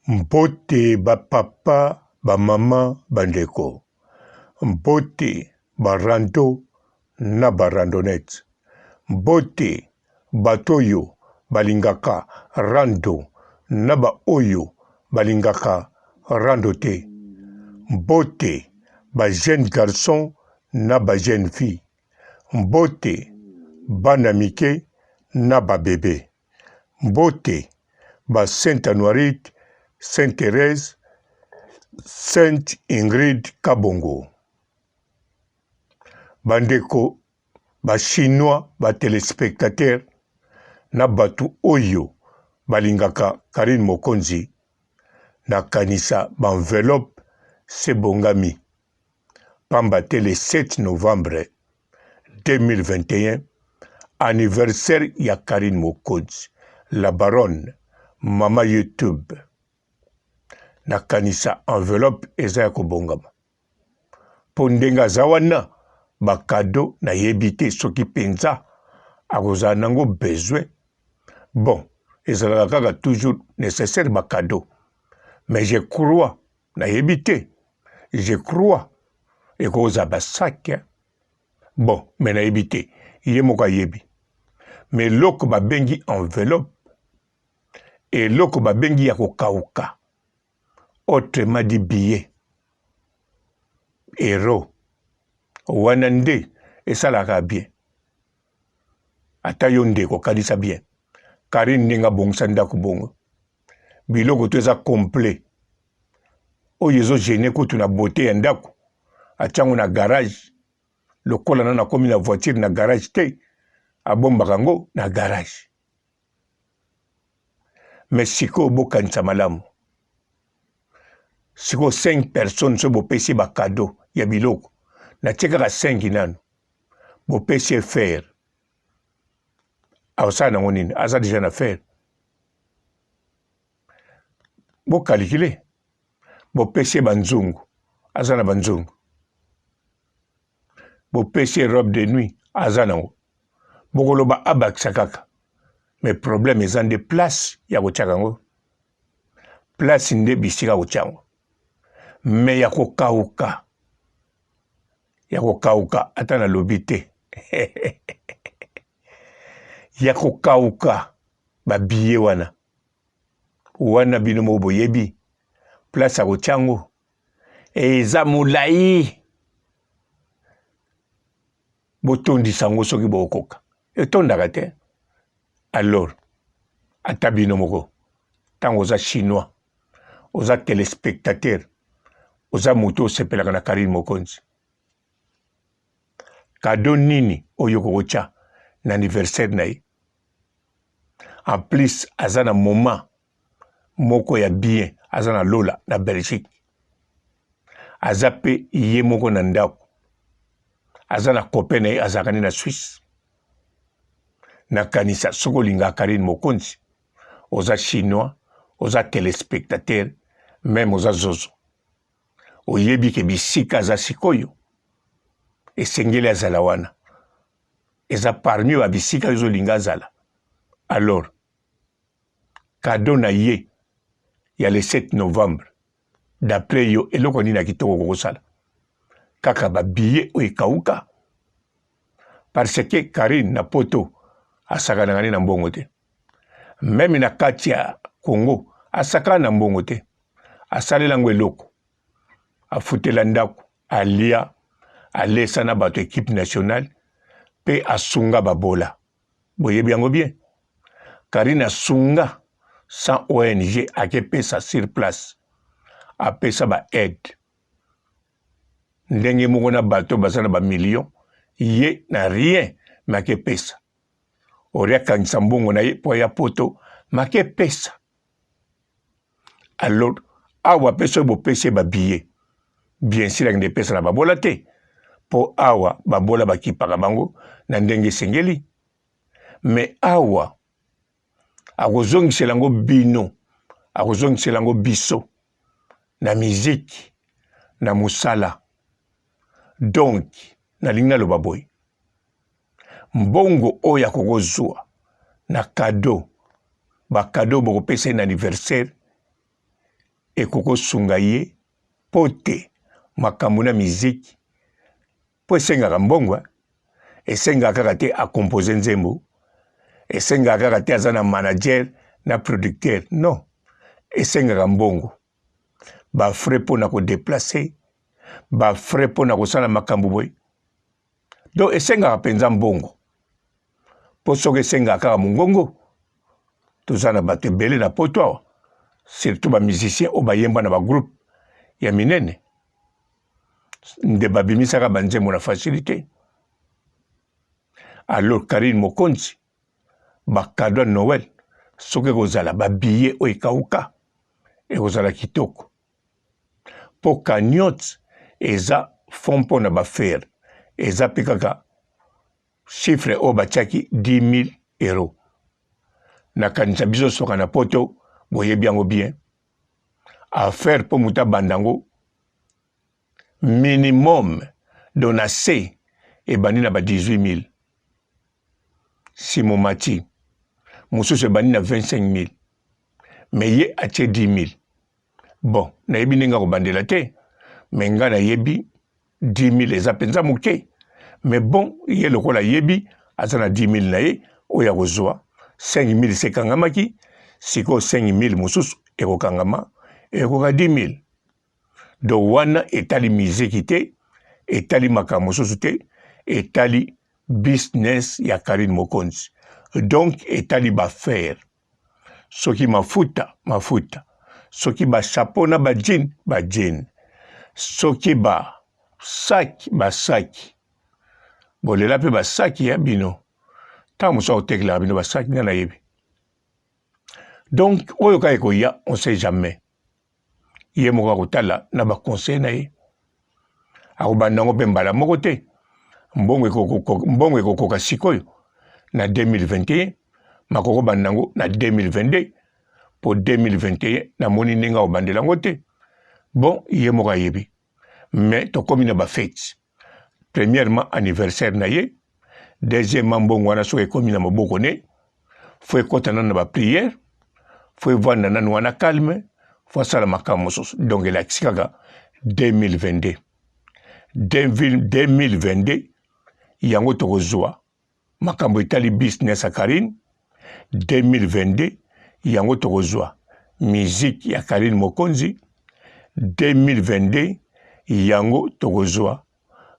Mbote ba papa, ba mama, ba ndeko. Mbote ba rando na ba randonnette. Mbote bato oyo balingaka rando na ba oyo balingaka rando te. Mbote ba jeunes garçons na ba jeunes filles. Mbote bana mike na ba bebe. Mbote ba Sainte Anuarite, Sainte Therèse, Sainte Ingrid Kabongo. Bandeko ba chinois, ba telespectateurs na bato oyo balingaka Carine Mokonzi, nakanisa ba enveloppe se bongami pamba te le 7 novembre 2021 anniversaire ya Carine Mokonzi la baronne mama YouTube nakanisa enveloppe eza ya kobongama mpo ndenge aza wana bakado nayebi te soki mpenza akozala nango besoin bon ezalaka kaka toujours nécessaire bakado mais je crois nayebi te je crois ekozala basak bon me nayebi te ye moko ayebi me eloko babengi enveloppe eloko babengi ya kokauka autrement dit billet euro wana nde esalaka bien ata yo ndeko kanisa bien karine ndenge abongisa ndako bongo biloko to eza complet oyo ezo gene kutu na beauté ya ndako atyango na garage lokola nano akomi na voiture na garage te abombaka yango na garage me sikoyo bokanisa malamu sikoyo 5 personnes soki bopesi bakado ya biloko natie kaka 5 nano bopesi ye fer akosala nango nini aza deja na fer bokalikile bopesi ye banzungu aza na banzungu bopesi ye robe de nuit aza nango bokoloba abakisa kaka mais problème eza nde place ya kotiaka yango place nde bisika kotia yango me ya kokauka ya kokauka ata nalobi te ya kokauka babiye wana wana bino moko boyebi place ya kotya yango eza molai botondisa yango soki bokokoka etondaka te alors ata bino moko ntango oza chinois oza telespectateur oza moto osepelaka na karine mokonzi kado nini oyo okokotya na anniversaire na ye en plus aza na moment moko ya bien aza na lola na belgique aza mpe ye moko na ndako aza na copain na ye azalaka nde na suisse nakanisa soki olingaka karine mokonzi oza chinois oza telespectateur meme oza zozo oyebi ke bisika aza sikoyo esengeli azala wana eza parmi ba bisika yo ozolinga azala alors cadeau na ye ya le 7 novembre d'après yo eloko nini ya kitoko kokosala kaka ba billet oyo ekauka parce que Karine na poto asakanaka nde na mbongo te meme na kati ya Congo asakana na mbongo te asalela yango eloko afutela ndako alia alesa na bato equipe nationale mpe asunga babola boyebi yango bien Karine asunga sans ONG akepesa sur place apesa ba aide ndenge moko na bato baza na ba million ye na rien me akepesa ori akangisa mbongo na ye mpo aya poto makepesa alors awa mpe soki bopesi ye babillet bien sûr akende epesa na babola te mpo awa babola bakipaka bango na ndenge esengeli me awa akozongisela yango bino akozongisela yango biso na miziki na mosala donc nalingi naloba boye mbongo oyo akokozwa na kado bakado bokopesa ye na anniversaire. ekokosunga ye mpo te makambo na miziki mpo esengaka mbongo, esengaka kaka te akompose nzembo, esengaka kaka te aza na manager na producteur, non, esengaka mbongo, ba frais mpo na kodeplace, ba frais mpo na kosala makambo boye. Donc esengaka mpenza mbongo, mpo soki esengaka kaka mongongo, toza na bato ebele na poto awa, surtout ba musiciens oyo bayemba na ba groupe ya minene nde babimisaka banzembo na facilité. Alors Carine Mokonzi, ba cadeau ya Noël soki ekozala ba billet oyo ekauka, ekozala kitoko, mpo cagnotte eza fond mpo na ba faire, eza mpe kaka chiffre oyo batiaki 10 000 euros. Nakanisa biso soka na poto boyebi yango bien, affaire mpo moto abanda yango minimum do na se ebandi na ba 18 000, simo mati mosusu ebandi na 25 000, mais ye atie 10 000. Bon, nayebi ndenge akobandela te, mais ngai nayebi 10 000 eza mpenza moke. Mais bon, ye lokola ayebi aza na 10 000 na ye oyo akozwa 5 000 se ekangamaki, sikoyo 5 000 mosusu ekokangama, ekoka 10 000. Donc wana etali miziki te, etali makambo mosusu te, etali business ya Carine Mokonzi. Donc etali bafaire, soki mafuta mafuta, soki ba chapeau na ba jean ba jean, soki ba saki ba saki, bolela mpe basaki ya bino, ntango mosusu akotekelaka bino basaki, nga nayebi. Donc oyo kaka ekoya, on sait jamais, ye moko akotala na baconseil na ye, akobanda yango mpe mbala moko te. Mbongo ekokoka sikoyo na 2021, makoko banda yango na 2022, mpo 2021 namoni ndenge akobandela yango te. Bon, ye moko ayebi. Mais tokomi na bafete, premièrement anniversaire na ye, deuxièmement mbongo wana soki ekomi na maboko ne, fo ekɔta nanu na baprière, fo evanda nanu wana calme, fo asala makambo mosusu. Donc elakisi kaka 2022, 2022 yango tokozwa makambo etali business ya Carine, 2022 yango tokozwa musique ya Carine Mokonzi, 2022 yango tokozwa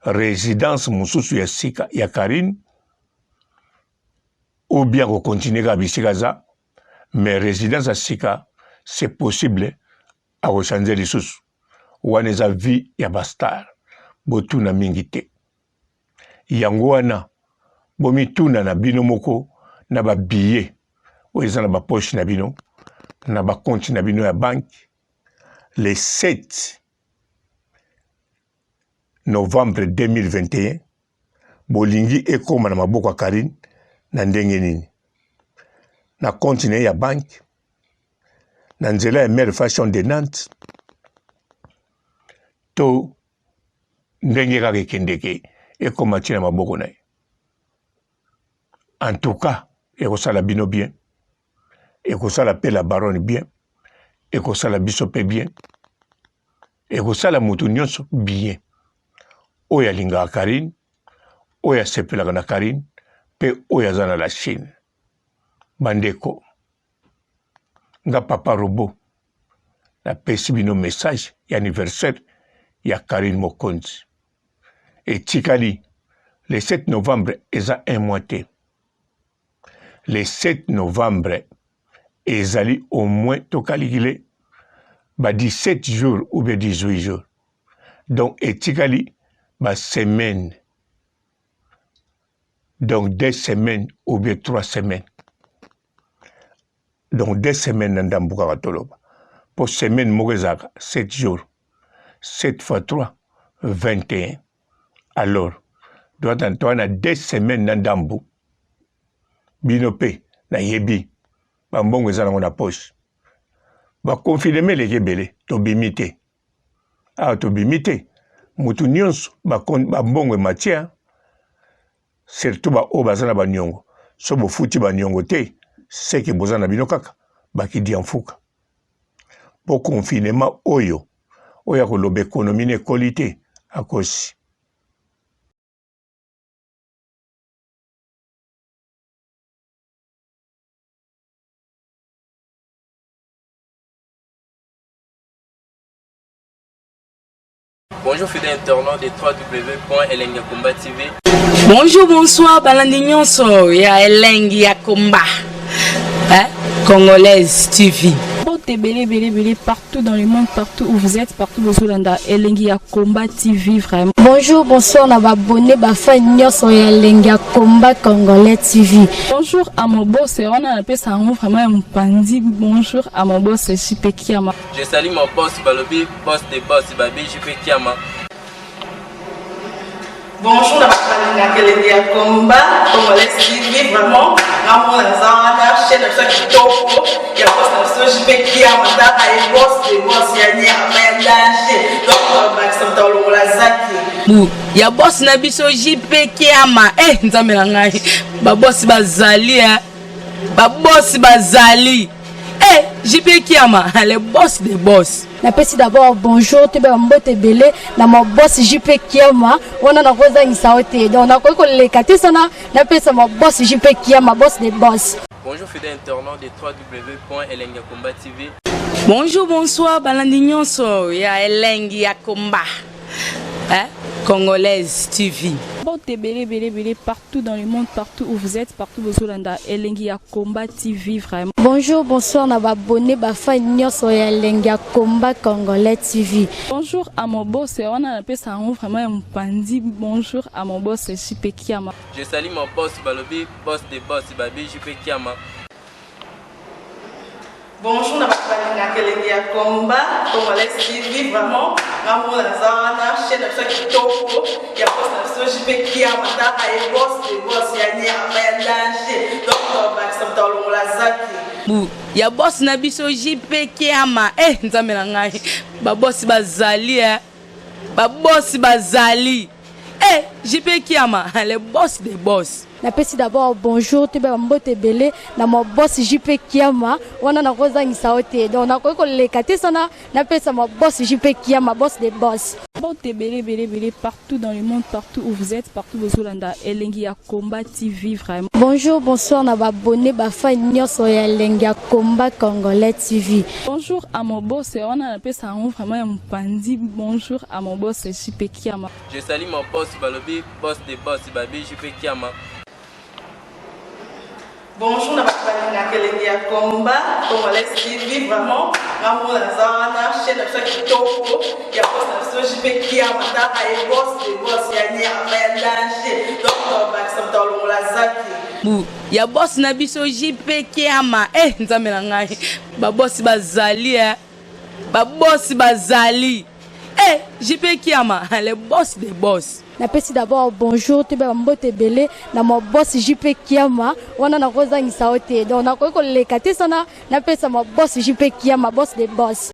résidence mosusu ya sika ya Carine, ou bien kokontinue kaka bisika aza, mais résidence ya sika c'est possible akochange lisusu. Wana eza vie ya bastar, botuna mingi te. Yango wana bomituna na bino moko na babillet oyo eza na bapoche na bino, na bakonti na bino ya banke, le 7 novembre 2021 bolingi ekóma na maboko ya Carine na ndenge nini? Na konti na ye ya banke, na nzela ya Mère Fashion de Nantes, to ndenge kaka ekendeke ekóma ti na maboko na ye? En tout cas ekosala bino bien, ekosala mpe la baronne bien, ekosala biso mpe bien, ekosala moto nyonso bien oyo alingaka Carine, oyo asepelaka na Carine, mpe oyo aza na la Chine. Bandeko nga papa robot napesi bino message ya anniversaire ya Carine Mokonzi. Etikali le 7 novembre, eza un mois te. Le 7 novembre ezali au moins tokalikile ba 17 jours ou bien 18 jours, donc etikali ba semaine, donc 2 semaines ou bien 3 semaines, donc 2 semaines na ndambu kaka toloba, mpo semaine moko ezalaka 7 jours, 7 fois 3, 21. Alors toa na 2 semaines na ndambu. Bino mpe nayebi bambongo eza nango na poche. Baconfinement eleki ebele, tobimi te awa, tobimi te. Motu nyonso bambongo ematia, surtout baoyo baza na baniongo. So bofuti baniongo te, seke boza na bino kaka bakidia mfuka. Po confinement oyo, oyo akoloba economie na ekoli te, akosi. Bonjour fidèles internautes de www.elengiyakomba TV. Bonjour, bonsoir, balandi nyonso ya Elengi ya Komba. Hein? Congolaise TV. Mbote ebele ebele ebele partout dans le monde, partout où vous êtes, partout bozolanda Elengi ya Combat TV vraiment. Bonjour, bonsoir na ba abonnés ba fans nyonso ya Elengi ya Combat Congolais TV. Bonjour à mon boss, wana napesa yango vraiment ya mopanzi. Bonjour à mon boss JP Kiama. Je salue mon boss balobi boss de boss babi JP Kiama. Bonjour na bato balingaka elengi ya combat congolais TV vraiment ngamona naza wana chaîne na biso ya kitoko ya boss na biso JP Kiama tala ye boss de boss ya nyama ya danger donc bakisa moto alongola zaki bu ya boss na biso JP Kiama eh nzambe na ngai ba boss bazali eh ba boss bazali eh JP Kiama le boss de boss. Napesi d'abord bonjour toyeba mbote ebele na ma boss JP Kiama wana nakozangisa yo te donc nakoki koleka te sana napesa ma boss JP Kiama boss de boss. Bonjour fidèles internautes de www.elengiyakomba TV. Bonjour, bonsoir, balandi nyonso ya Elengi ya Komba. Hein? Congolaise TV. Mbote ebele ebele ebele partout dans le monde, partout où vous êtes, partout bozolanda Elengi ya Combat TV vraiment. Bonjour, bonsoir na ba abonnés ba fans nyonso ya Elengi ya Combat Congolais TV. Bonjour à mon boss, wana napesa yango vraiment ya mopanzi. Bonjour à mon boss JP Kiama. Je salue mon boss balobi boss de boss babi JP Kiama. Bonjour na bato balingaka elengi ya combat congolais TV vraiment ngamona naza wana chaîne na biso ya kitoko ya boss na biso JP Kiama tala ye boss de boss ya nyama ya danger donc bakisa moto alongola zaki bu ya boss na biso JP Kiama eh nzambe na ngai ba boss bazali eh ba boss bazali eh JP Kiama le boss de boss. Napesi d'abord bonjour toyeba mbote ebele na ma boss JP Kiama wana nakozangisa yo te donc nakoki koleka te sana napesa ma boss JP Kiama boss de boss. Mbote ebele ebele ebele partout dans le monde, partout où vous êtes, partout bozolanda Elengi ya Combat TV vraiment. Bonjour, bonsoir na ba abonnés ba fans nyonso ya Elengi ya Combat Congolais TV. Bonjour à mon boss, wana napesa yango vraiment ya mopanzi. Bonjour à mon boss JP Kiama. Je salue mon boss balobi boss de boss babi JP Kiama. Bonjour na bato balingaka elengi ya combat congolais TV vraiment ngamona naza wana chaîne na biso ya kitoko ya boss na biso JP Kiama tala ye boss de boss ya nyama ya danger donc bakisa moto alongola zaki bu ya boss na biso JP Kiama eh nzambe na ngai ba boss bazali eh ba boss bazali eh JP Kiama le boss de boss. Napesi d'abord bonjour toyeba mbote ebele na ma boss JP Kiama wana nakozangisa yo te donc nakoki koleka te sana napesa ma boss JP Kiama boss de boss.